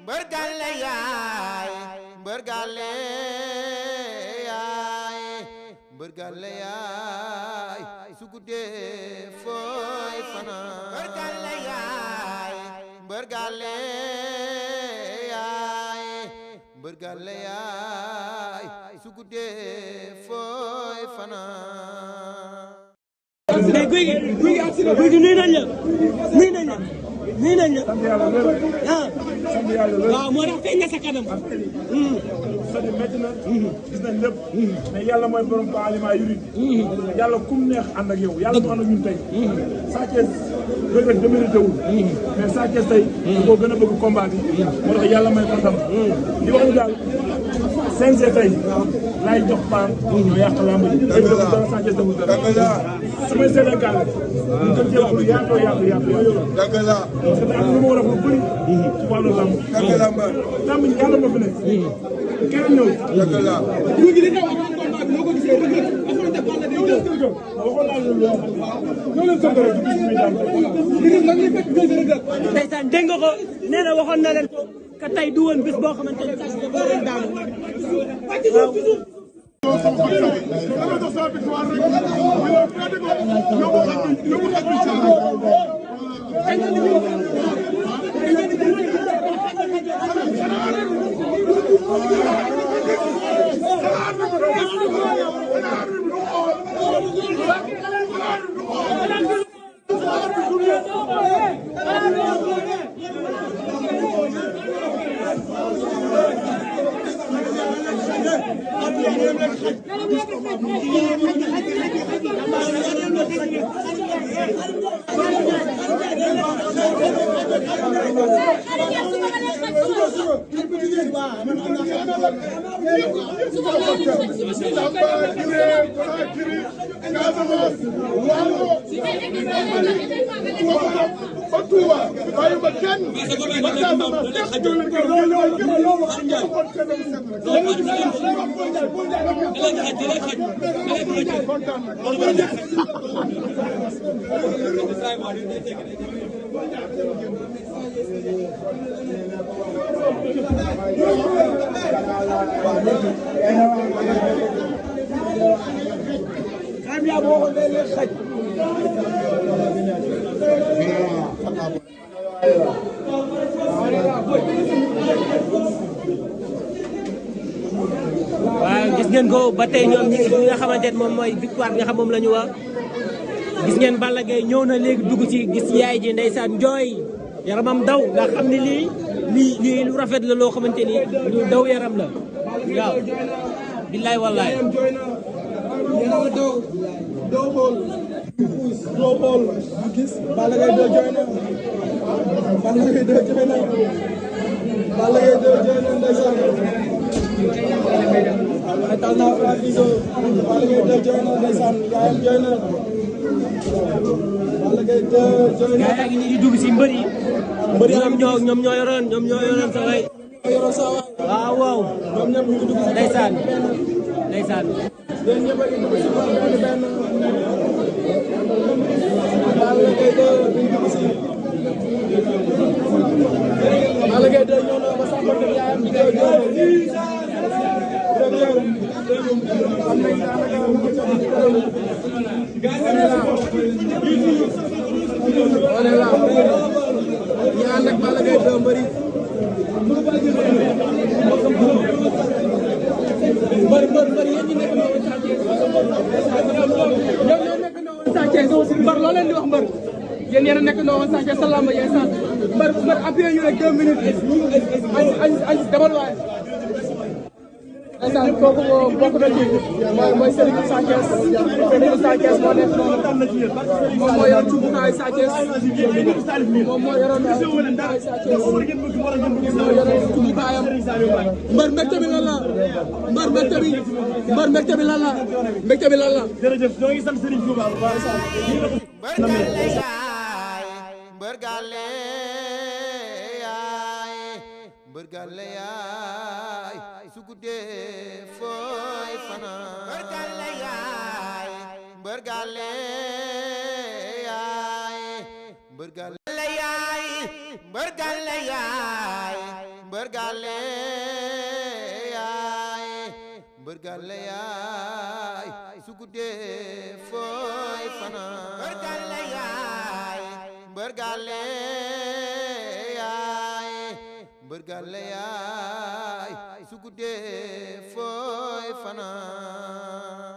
mbër gàlle yaay mbër gàlle yaay mbër gàlle yaay su guddee fooy fanaan mbër gàlle yaay mbër gàlle yaay mbër gàlle yaay su guddee fooy fanaan. mais guy gi nuyu nañ la ah waaw moo tax feeñ na sa kanam. c'est-à-dire métti na. gis nañ lépp. mais yàlla mooy borom ba aliment yurid. yàlla kum neex ànd ak yow yàlla mu ànd ak ñun tey. Sa Thiès Reug Reug démérité wul. mais Sa Thiès tey. da koo gën a bëgg combat bi. moo tax yàlla may ko ndam. li wax ni daal CNG tey laay jox paan. ñoo yàq lamb ji. tey deful dara Sa Thiès deful dara. samay Sénégal ñu gën cee wax lu yaatoo yaatu. dëgg la parce que am na lu ma war a wax lu bëri. ci wàllu lamb. dëgg la lamb ji yàlla moo fi nekk. kenn ñëw. dëgg la. guy gi li nga wax combat bi noo ko gisee Reug Reug affronté Balla Gaye 2. waxoon naa leen loolu ñoo leen sant rek gis muy daal. ndeysaan dégg nga ko nee na waxoon na leen ko ka tey du woon bis boo xamante ne sax dafa leen daanu waaw. waaw gis ngeen ko ba tey ñoom ñi nga xamante ne moom mooy victoire bi nga xam moom la ñu wax gis ngeen Balla Gaye ñëw na léegi dugg ci gis yaay ji ndeysaan jooy yaramam daw nga xam ne lii lu rafet la loo xamante ni lu daw yaram la waaw billaay wallaay doo xool gis Balla Gaye doo jooy na Balla Gaye doo jooy na Balla Gaye doo jooy na ndeysaan ay tal naa fa biso Balla Gaye doo jooy na ndeysaan yaayam jooy na Balla Gaye doo jooy na yaa ngi nii di dugg si mbër yi ñoom ñoo yoroon sa way waaw waaw ñoom ñëpp ñu ngi dugg si ndeysaan yéen ñëpp a ngi dugg si benn Balla Gaye doo ñu dugg si Balla Gaye doo ñëw na ba sàmm ak yaayam di doo jooy wala la ñu ànd ak Balla Gaye doo mbëri mbër yéen ñi nekk noonu Sa Thiès ñoom ñoo nekk noonu Sa Thiès mbër loo leen di wax mbër yéen yéen a nekk noonu Sa Thiès sa lamb yéen sant mbër appuyé ñu rek 2 minutes añ demal waay ndeysaan kooku bokk na ci mooy Serigne Sa Thiès moo nekk noonu moom moo yor cumbukaay Sa Thiès moom moo yoroon cumbukaay Sa Thiès moo yoroon cumbukaayam mbër mbégte bi lan la mbégte bi lan la jërëjëf ñoo ngi sant Serigne Touba bu baax. mbër gàlle yaay mbër gàlle yaay su guddee fooy fanaan mbër gàlle yaay mbër gàlle yaay mbër gàlle yaay mbër gàlle yaay mbër gàlle yaay mbër gàlle yaay su guddee fooy fanaan mbër gàlle yaay mbër gàlle yaay mbër gàlle yaay su guddee fooy fanaan